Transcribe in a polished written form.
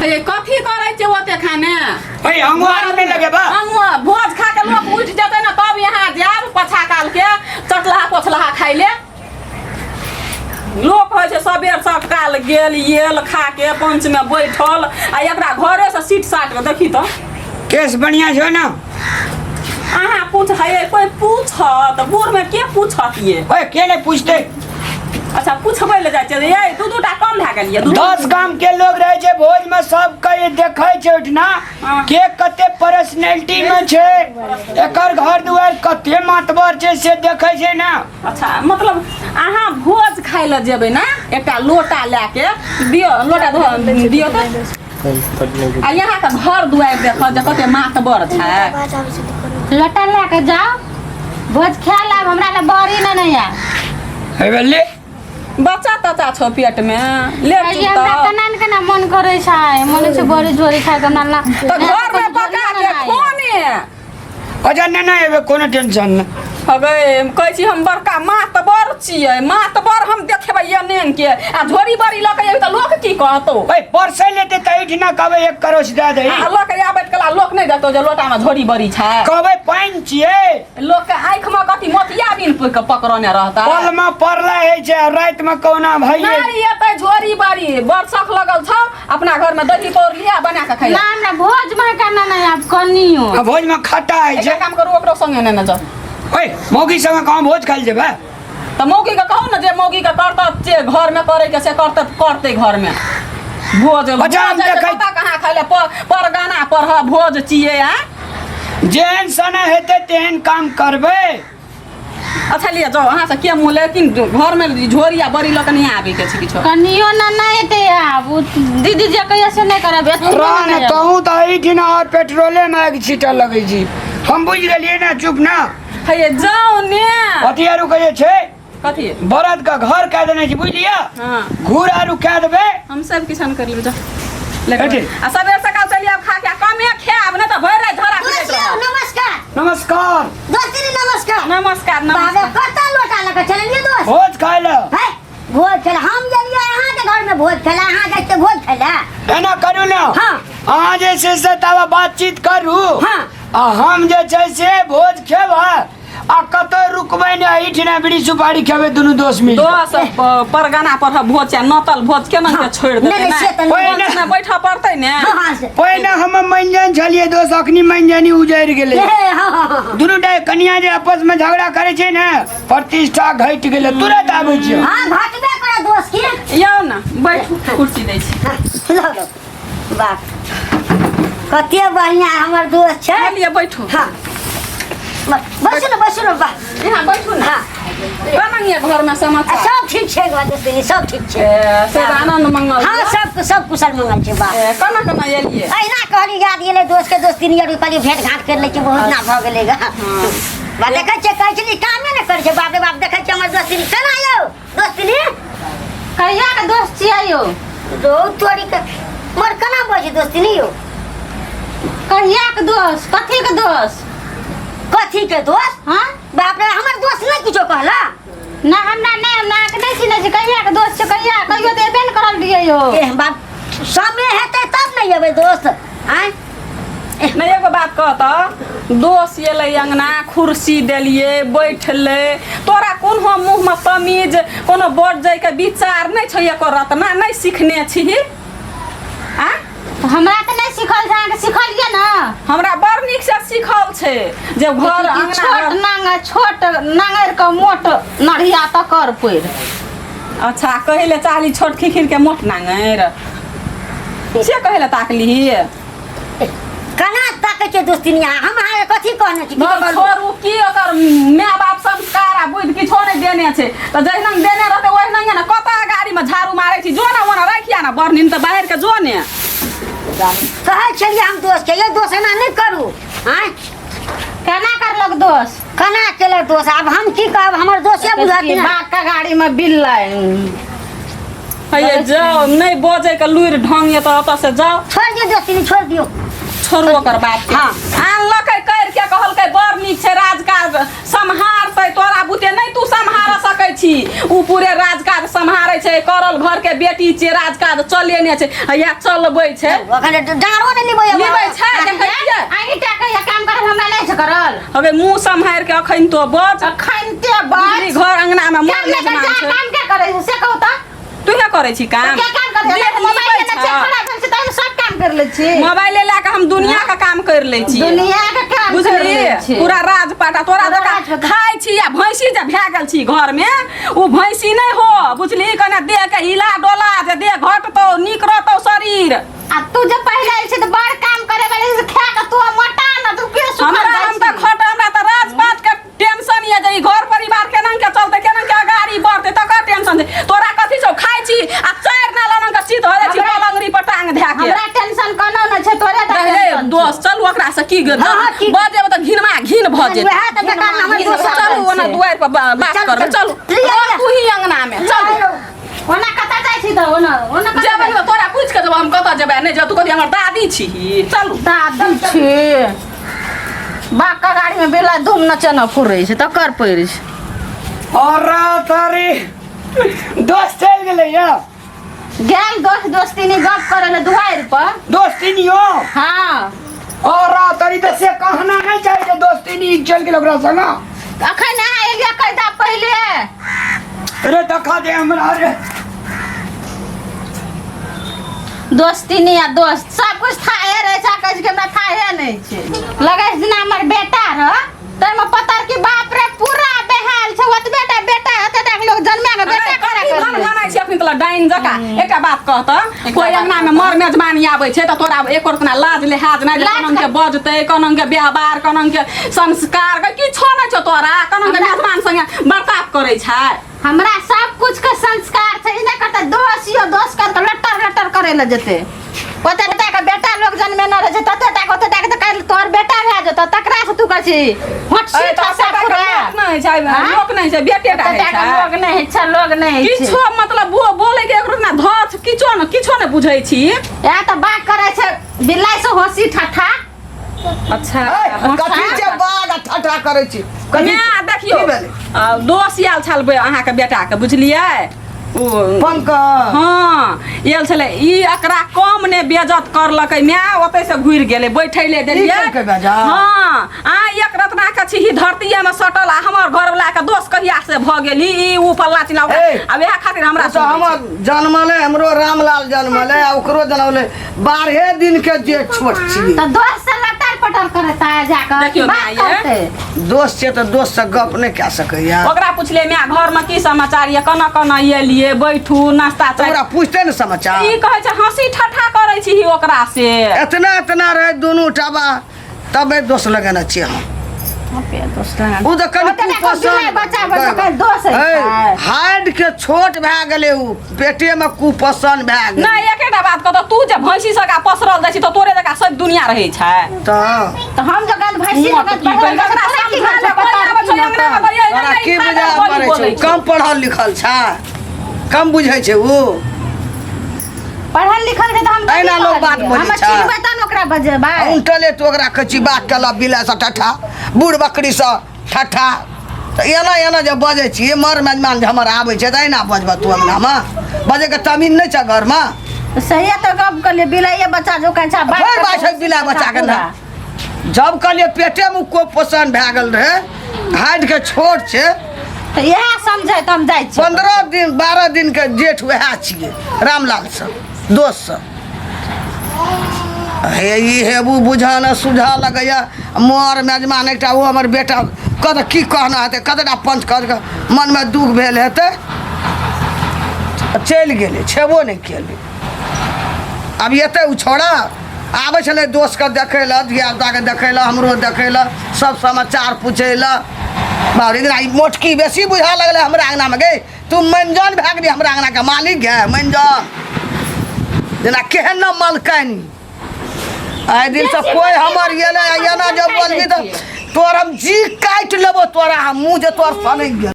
हे कथी करै छै ओते खाने ओए अंगुआ नहि लगेबा अंगुआ भोज खा के लोग उठि जेतै ने तब यहाँ जायब पछा काल के चटलाहा पोछलाहा खाइ ले लोक होइ छै सबेर सकाल गेल येल खा के पंच में बैठल आ एकरा घरे से सीट साट के देखी तऽ केस बढ़िया छौ ना अहाँ पूछ है कोई पूछत बूढ़ में के पूछत ये ओए के नहीं पूछते अच्छा पूछबै ले जाइ छियै ये दू दूटा कम भए गेल ये दू 10 गाम के लोग रहे छै भोज में सब के देखे छै ओहिठिना हाँ। के कते पर्सनैलिटी में छै एकर घर दुआर कते मातबर छै से देखे छै ना अच्छा मतलब अहाँ भोज खाइ लए जेबै ने एकटा लोटा लए के दियौ लोटा धो दियौ तऽ आ यहाँके घर दुआरि देखत जे कते मातबर छै लोटा लए के जाओ भोज खा लाब हमरा लए बड़ी नहि नहि आयल हे ले बच्चा तच्चा छौ पेट में ले कहियै हमरा तऽ केना ने केना मन करै छै मन होइ छै बड़ी झोरी खाइके हमरा ना तऽ घर में पका के खो ने अच्छा नहि नहि एबे कोनो टेंशन नहि अगे कहै छी हम बड़का मातबर छियै मातबर हम देखेबै एनेन के आ झोरी बड़ी लऽ के एबै तऽ लोक की कहतौ ओए परसै लेते तऽ एहिठिना कहबै एक करोस दए दही आ लऽ के आबैत कला लोक नहि देखतौ जे लोटामे झोरी बड़ी छै कहबै पानि छियै लोक के आँखि में कथी मोतिया बिन के पकड़ने रहता पल में पड़ला है छै आ राति में कौना भइए नहीं एतै झोरी बड़ी बरसख लगल छौ अपना घर में दही पौर लिया बना के खैया ना हमरा भोज में केना नहि आब कनियो आ भोज में खट्टा है एकटा छै काम करू ओकरो संगे नेने जाउ ओए मौगी संगे कहाँ भोज खाइल जेबै तऽ मौगी के कहू ने जे मौगी के करतै जे घर में करे के से करतै करतै घर में भोज अच्छा, हम भोज है से देखै- कतऽ कहाँ खाइ ले पर परगाना पर ह भोज चियै आ जेहन समय हेतै तेहन काम करबै अच्छा लिअ जाउ अहाँ से के मुँह लेकिन घर में झोरी आ बड़ी लऽ के नहि आबै के छै किछो कनियो ना नहि एतै आब उ दीदी जे कहिया से नहि करब एतबो रह नहि ने आब। तहूँ तऽ एहिठिना और पेट्रोले में आगि छीटऽ लगै छी हम बुझि गेलियै ने चुप ना हे जाउ ने अथी आरू कहै छै कथी बरद के घर कए देने छी बुझलियै हाँ घूर आरू कए देबै हम सब किसान कर लेबै जाउ ले ठीक। आ सबेर सकाल चलि आब खा के आ कमे खायब नहि तऽ भरि राति धरा दोस्त फिरैत यौ, रहब नमस्कार नमस्कार दोस्ती नमस्कार नमस्कार बाबे नमस्कार कतऽ लोटा लऽ कऽ चललियै दोस्त भोज खाय लए है भोज खेला हम गेलियै अहाँके घरमे भोज खेला अहाँ जाइ छियै भोज खेला एना करू ने हाँ। अहाँ जे छै से तब बातचीत करू हाँ। आ हम जे छै से भोज खेबै आ कतौ रुकबै ने एहिठिना बीड़ी सुपारी खेबै दुनू दोस्त मिल दोस परगना पर भोज छै नतल भोज केना के छोड़ि देतै नहि, नहि, से तऽ नहि। ने ने बैठऽ पड़तै ने हाँ हाँ से पहिने हम मंजन छलियै दोस्त अखनी मंजनी उजड़ि गेलै हे, हाँ हाँ हाँ दुनू टा कनिया जे आपस में झगड़ा करै छै ने प्रतिष्ठा घटि गेलै तुरंत आबै छै हाँ घटबे करे दोस्त की यौ ने बैठू कुर्सी दै छी हाँ, लऽ लो वाह कते बढ़िया हमर दोस्त छै लिअ बैठू हाँ बैसू ने बैसू ने वाह यहाँ बैठू ने हाँ केना ये घर में आ, समाचार सब ठीक छै घर दोस्त सब ठीक छै ए, सब आनंद मंगल हाँ सब सब कुशल मंगल छै वाह ए, केना केना एलियै अहिना कहली याद गेलै दोस्त के दोस्ती नियर कहली भेंट घाट कर लै छी बहुत ना भऽ गेलै गा बा देखै छियै कहै छली कामे नहि करै छै बाप रे बाप देखै छियै हमर दोस्ती केना यौ दोस्ती कहिया के दोस्त छियै यौ दो तोरी के मर केना बजै दोस्ती नहीं यौ कहिया के दोस्त कथी के दोस्त कथी के दोस्त हाँ बाप रे हमर दोस्त नहीं किछो कहला ना हमरा नहि हमरा अहाँके नहि चिन्है छी कहिया के दोस्त छै कहिया कहियो तऽ एबे ने करल रहियै यौ ए बाप समय हेतै तब नहि एबै दोस्त आँय नहि एगो बात कह तऽ दोस एलै अङ्गना कुर्सी देलियै बैठलै तोरा कोनो मुँहमे तमीज कोनो बजैके विचार नहि छौ एको रत्ना नहि सिखने छिही आँय हमरा तऽ नहि सिखल छै अहाँके सिखल यऽ ने हमरा बड़ नीकसँ सिखल छै जे घर ई अङ्गना छोट नांगर छोट नांगर के मोट नढ़िया तकर पैर अच्छा कहै लए चाहली छोट खिखिर के मोट नांगर से कहै लए ताकली केना ताकै छै दोस्तिनिया हम अहाँके कथी कहने छी धर छोड़ू की ओकर माय बाप संस्कार आ बुद्धि किछो नहि देने छै तऽ जहिना देने रहतै ओहिना ने कतऽ गाड़ीमे झाड़ू मारै छी जो ने ओना राखिया ने बड़ नीन तऽ बाहर के जो ने कहै छलियै हम दोस्त के ये दोस्त एना नहि करू आँय केना करलक दोस्त केना केलक दोस्त आब हम की कहब हमर दोसे बुझत नहि बाप का गाड़ी में बिल हे जाओ नहि बजै के लुरि ढंग ये तऽ ओतऽ से जाओ छोड़ दियौ दोस्ती छोड़ दियौ छोड़ू ओकर बात के हाँ। आनलकै कर के कहलकै बड़ नीक छै राजकाज सम्हारतै तोरा बुते नहि तू सम्हार सकै छी उ पूरे राजकाज सम्हारै छै करल घर के बेटी छियै राजकाज चलेने छै आ इएह चलबै छै ओखन डाँड़ो नहि लिबै लिबै छै देखै छियै अहीं टा कहिया काम करल हमरा नहि छै करल अबे मुँह सम्हारि के अखन तो बच अखन ते बच बुझली घर अंगना में काम मर नहि करै मेजमान छै छै काम के करै छै से कहू तऽ तू क्या करै छी काम के काम करै देह छै मोबाइल लिबै लेने छै छऽ। खड़ा भेल छै तैमे सब काम कर लै छी मोबाइले लए कऽ हम दुनिया के काम कर लै छी दुनिया के काम कर बुझली लै छी पूरा राजपाट आ तोरा पूरा जकाँ राजपाट। खाइ छी आ भैंसी जे भए गेल छी घर में ओ भैंसी नहि हो बुझली कने देह के हिला डोला जे देह घटतौ नीक रहतौ शरीर आ तू जे पहिले आयल छी तऽ बड़ काम करे वाली से खा के तू मोटा न तू के सुखल हमरा जाइ हम तऽ छी खट हमरा तऽ राजपाट के टेंशन ये जे ई घर परिवार केना के चलते केना के गाड़ी बढ़ते तकर टेंशन छै तोरा कथी छौ खाइ छी आ चारि नाला रंग के चित हो जाइ छी हमरा- पलंगरी पर टांग धए के हमरा टेंशन कोनो न छै तोरे टा रह रे टेंशन छै। दोस्त चलू ओकरा से की हाँ, हाँ, ठीक। बजेबै तऽ घिनमा घिन भऽ जेतै वएह तऽ बेकार हमर दोस्त चलू ओना दुआरि पर बात चलू, करबै चलू। चलू लिअ, रह लिअ। तू ही अंगना में चलू ओना कतऽ जाइ छी तऽ ओना ओना कतऽ जेबै ने तोरा पूछि के जेबौ हम कतऽ जेबै नहि जेबै तू कहती हमर दादी छी चलू दादी छी बाका गाड़ी में बेला धूम नचना फुरै छै तकर पैर छै अरे तारी दोस्त चलि गेलै या गेल दोस्त दोस्ती नहीं गप करे ले दुआरि पर दोस्ती नहीं हो हाँ और तारी तऽ से कहना नहीं चाहिए जे दोस्ती नहीं चलि गेल ओकरा संग अखन अहाँ एलियै कहि दा पहिले रे देखा दे हमरा रे दोस्ती नहीं आ दोस्त सब कुछ थाहे रहे छै कहै छै कि हमरा थाहे नहि छै लगै छै जेना हमर बेटा रह ताहिमे पता कि बाप रे पूरा बेहाल छै ओतबे टा बेटा एते टा के लोग जन्मे के बेटा खड़ा कथी कर भन लै छै। भनाइ छी अखन तोरा डाइन जकाँ एकटा बात कह तऽ कोइ अंगना में मर मेजबानी आबै छै तऽ तोरा एको रतना लाज लिहाज नहि जे लाज कोना के बजतै कोना के व्यवहार कोना के संस्कार किछो नहि छौ तोरा कोना के मेजबान संगे बर्ताव करै छै हमरा सब कुछ के संस्कार छै ई नहि करतै दोष यो दोष कर के लट्टर लट्टर करे लए जेतै ओते टा के बेटा लोग जन्मेने रहै छै तते टा के ओते टा के तऽ काल्हि तोहर बेटा भए जेतौ तकरा से तू कहै छी हट अरे सीट तऽ सब ओते पूरा टा के लोक नहि छै हाँ? लोक नहि छै बेटे टा ओते होइ टा के छै लोग नहि होइ छै लोग नहि होइ छै किछो मतलब वो बोले के एकरो ना धस किछो न किछो न बुझै छी इएह तऽ बात करै छै बिलाइ से हँसी ठट्ठा अच्छा कथी छै बाघ आ ठठा करै छी कथी माय देखियौ की भेलै? दोष आयल छल अहाँके बेटाके बुझलियै ओ पंकज हँ आयल छलै ई एकरा कम ने बेजत करलकै माय ओतै से घुरि गेलै बैठै ले देलियै केलकै बेजत? हँ आ एक रत्ना के छी धरतीये में सटल आ हमर घरवला के दोष कहिया से भऽ गेली ई ऊ फल्ला चिल्ला ए, आ वएह खातिर हमरा ओ तऽ सुनबै छै। हमर जनमलै हमरो रामलाल जनमलै आ ओकरो जनमलै 12 दिन के जे छोट छियै तऽ दोस्त से लटर पटर करता है जाकर देखियौ बात माय ये। करते दोस्त छै तऽ दोस्त से गप नहि कए सकैया ओकरा पुछलियै माय घर में की समाचार ये केना केना एलियै बैठू नाश्ता चाय ओकरा पूछते ने समाचार ई कहै छै हँसी ठट्ठा करै छी ओकरा से एतना एतना रहै दुनू टाबा तबे दोष लगेने छियै हम ओ तऽ कनि ओतने कुपोषण बिलाइ बच्चा बच्चा के दोष होइ छै। हाइट के छोट भए गेलै ओ पेटे मे कुपोषण भए गेलै नहि एकेटा बात कहतौ तू जे भैंसी सका पसरल जाइ छी तऽ तोरे जकाँ सब दुनिया रहै छै तऽ तऽ हम जो गंद भैंसी मुँह लगत की बहरल कहियै, तोरा ओकरा की समझा घर ले, छै कोइ पता आबै छै की अंगना मे नहि तऽ तोरा ये की नहि बुझा बोली पड़ै बोलै छै छै। कम पढ़ल लिखल छै कम बुझै छै ओ पढ़ल लिखल छै तऽ हम एहिना लोग बात बजै हम छै। चिन्हबै तब ने ओकरा बजेबै उनटले तू ओकरा कहै छी बात केलक बिलासँ ठट्ठा बूढ़ बकरीसँ ठट्ठा तऽ एना एना जे बजै छियै मर मेजमान जे हमर आबै छै तऽ एना बजबह तू अंगनामे बजैके तमीज नहि छै घरमे सहिए तऽ गप करलियै बिलाइए बच्चा जोका छै बात फेर बात छै बिलाइ बच्चाके ना। जब कहलियै पेटेमे कुपोषण भए गेल रहै हाइटके छोट छै तऽ इएह समझै तऽ हम जाइ छी 15 दिन 12 दिनके जेठ वएह छियै रामलालसँ दोस्तसँ हे ई हेबू बुझा ने सुझा लगैया मर मेजमान एकटा ओ हमर बेटा कत की कहना हेतै कतटा पंच कर के मनमे दुख भेल हेतै चलि गेलै छेबो नहि केलै आब एतै ओ छौड़ा आबै छलै दोस्तके देखै लए धियापुताके देखै लए हमरो देखै लए सब समाचार पूछै लए बाप रे ई मोटकी बेसी बुझा लगलै हमरा अङ्गनामे गे तू मैनजन भए गेली हमरा अङ्गनाके मालिक गे मैनजन जेना केहन ने मलकानी आइ दिनसँ कोइ हमर एलै आ एना जब बोलबी तऽ तोर हम जी काटि लेबो तोरा हम मुँह जे तोर सनकि गेल।